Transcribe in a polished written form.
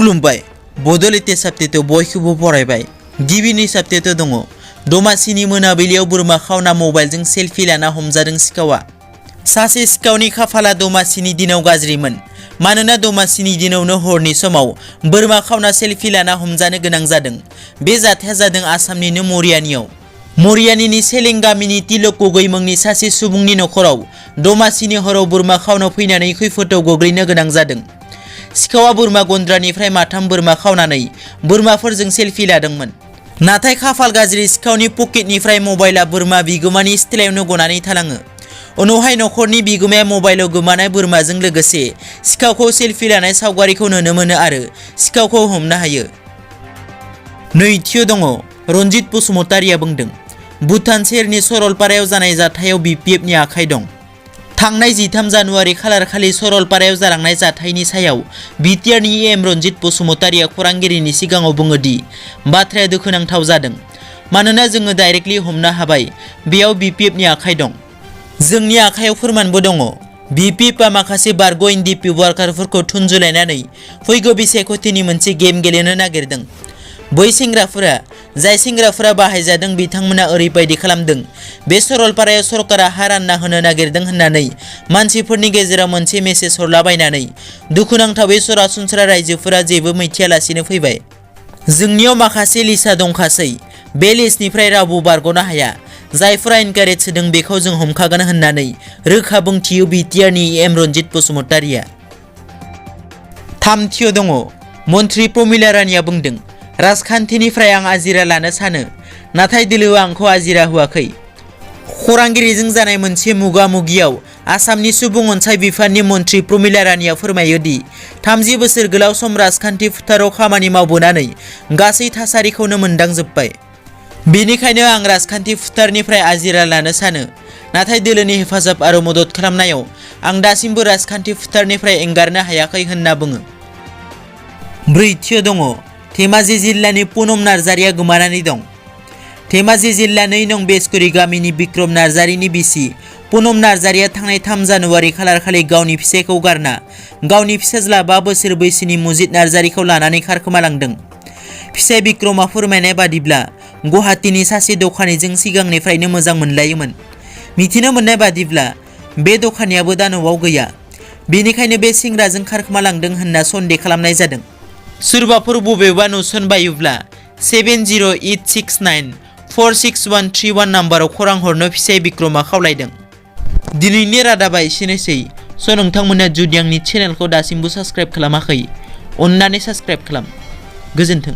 खुलुमबाय बड'लेण्ड साबजेक्टआव बयखौबो फरायबाय गिबिनि साबजेक्टआव दङ दमासिनि मोनाबिलियाव बोरमा खावना मबाइलजों सेलफि लाना हमजादों सिखावा सासे सिखावनि खाफाला दमासिनि दिनाव गाज्रिमोन मानोना दमासिनि दिनावनो हरनि समाव बोरमा खावना सेलफि लाना हमजानो गोनां जादों बे जाथाया जादों आसामनिनो मरियानिनि सेलें गामिनि तिलक गगৈ मुंनि सासे सुबुंनि नखराव दमासिनि हराव बोरमा खावना फैनानै खैफोदाव गोग्लैनो गोनां जादों सिखावा बोरमा गन्द्रानिफ्राय माथाम बोरमा खावनानै बोरमाफोरजों सेलफि लादोंमोन नाथाय खाफाल गाज्रि सिखावनि पकेटनिफ्राय मबाइला बोरमा बिगोमानि सिथ्लायावनो गनानै थालाङो उनावहाय नखरनि बिगोमाया मबाइलाव गोमानाय बोरमाजों लोगोसे सिखावखौ सेलफि लानाय सावगारिखौ नुनो मोनो आरो सिखावखौ हमनो हायो। नैथियाव दङ रनजित बसुमतारिया बुंदों भुटान सेरनि सरलपारायाव जानाय जाथायाव BPF नि आखाइ दं। थांनाय 13 जानुवारि खालारखालि सरलपारायाव जालांनाय जाथायनि सायाव BTR नि रनजित बसुमतारिया खौरांगिरिनि सिगाङाव बुङो दि बाथ्राया दुखुनांथाव जादों मानोना जोङो डाइरेक्टलि हमनो हाबाय बेयाव BPF नि आखाइ दं। जोंनि आखायाव फोरमानबो दङ। BPF आ माखासे बारग' NDP वार्कारफोरखौ थुनजुलायनानै फैगौ बिसायख'थिनि मोनसे गेम गेलेनो नागिरदों। बै जाय सेंग्राफोरा बाहायजादों बिथांमोना ओरैबायदि खालामदों बे सरलपारायाव सरकारा हा रानना होनो नागिरदों होननानै मानसिफोरनि गेजेराव मोनसे मेसेज हरलाबायनानै दुखुनांथावै सरासनस्रा रायजोफोरा जेबो मिथियालासिनो फैबाय। जोंनियाव माखासे लिस्टआ दंखासै बे लिस्टनिफ्राय रावबो बारग'नो हाया जायफोरा इनकारेज होदों बेखौ जों हमखागोन होननानै रोखा बुंथियो BTR नि रनजित बसुमतारिया। थामथियाव दङ मन्त्रि प्रमिला रानिया बुंदों राजखान्थिनिफ्राय आं आजिरा लानो सानो नाथाय दोलोआ आंखौ आजिरा होआखै। खौरांगिरिजों जानाय मोनसे मुगा-मुगियाव आसामनि सुबुं अनसाय बिफाननि मन्त्रि प्रमिला रानिया फोरमायो दि 30 बोसोर गोलाव सम राजखान्थि फोथाराव खामानि मावबोनानै गासै थासारिखौनो मोनदांजोब्बाय। बेनिखायनो आं राजखान्थि फोथारनिफ्राय आजिरा लानो सानो नाथाय दोलोनि हेफाजाब आरो मदद खालामनायाव आं दासिमबो राजखान्थि फोथारनिफ्राय एंगारनो हायाखै होनना बुङो। ब्रैथियाव दङ धेमाजि जिल्लानि पुनम नार्जारिया गोमानानै दं। धेमाजि जिल्ला 2 नं बेसकुरि गामिनि बिक्रम नार्जारिनि बिसि पुनम नार्जारिया थांनाय 3 जानुवारि खालारखालि गावनि फिसायखौ गारना गावनि फिसाज्ला 5 बोसोर बैसोनि मुजित नार्जारिखौ लानानै खारखोमालांदों। फिसाय बिक्रमा फोरमायनाय बादिब्ला गुवाहाटीनि सासे दखानिजों सिगांनिफ्रायनो मोजां मोनलायोमोन। मिथिनो मोननाय बादिब्ला बे दखानियाबो दा न'आव गैया बेनिखायनो बे सेंग्राजों खारखोमालांदों होनना सन्देह खालामनाय जादों। सोरबाफोर बबेबा नुसन बायोब्ला 7086946131 नाम्बाराव खौरां हरनो फिसाय बिक्रमा खावलायदों। दिनैनि रादाबा एसेनोसै नोंथांमोना जुदि आंनि चेनेलखौ दासिमबो साबस्क्राइब खालामाखै अन्नानै साबस्क्राइब खालाम। गोजोन्थों।